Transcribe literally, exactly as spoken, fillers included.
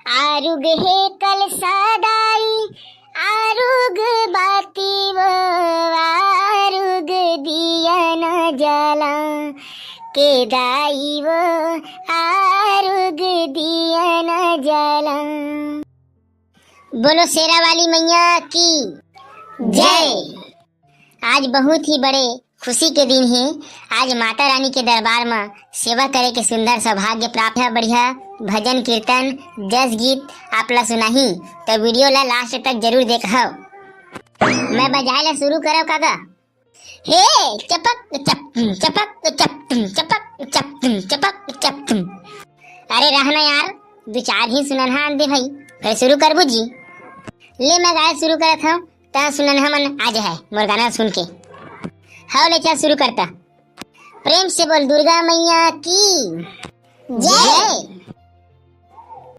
आरुग हे कलसा दाई, आरुग बाती वो, आरुग दिया न जला, के दाई वो, आरुग दिया न जला। बोलो शेरा वाली मैया की जय। आज बहुत ही बड़े खुशी के दिन हे। आज माता रानी के दरबार म सेवा करे के सुंदर सौभाग्य प्राप्त हे। बढ़िया भजन कीर्तन, जस गीत आप ला सुनाही, तो वीडियो ला लास्ट तक जरूर देखव। मैं बजाए ला शुरू करव काका। हे चपक चप, चपक चप, चपक चप, चपक चप। अरे रहना यार, दू चार ही सुनन हा दे भाई, फिर शुरू करबू जी। ले मैं गाए शुरू करत हूँ, त सुनन हमन आ जाए मोर गाना सुन के। हव ले चल शुरू करता। प्रेम से बोल दुर्गा मैया की जय।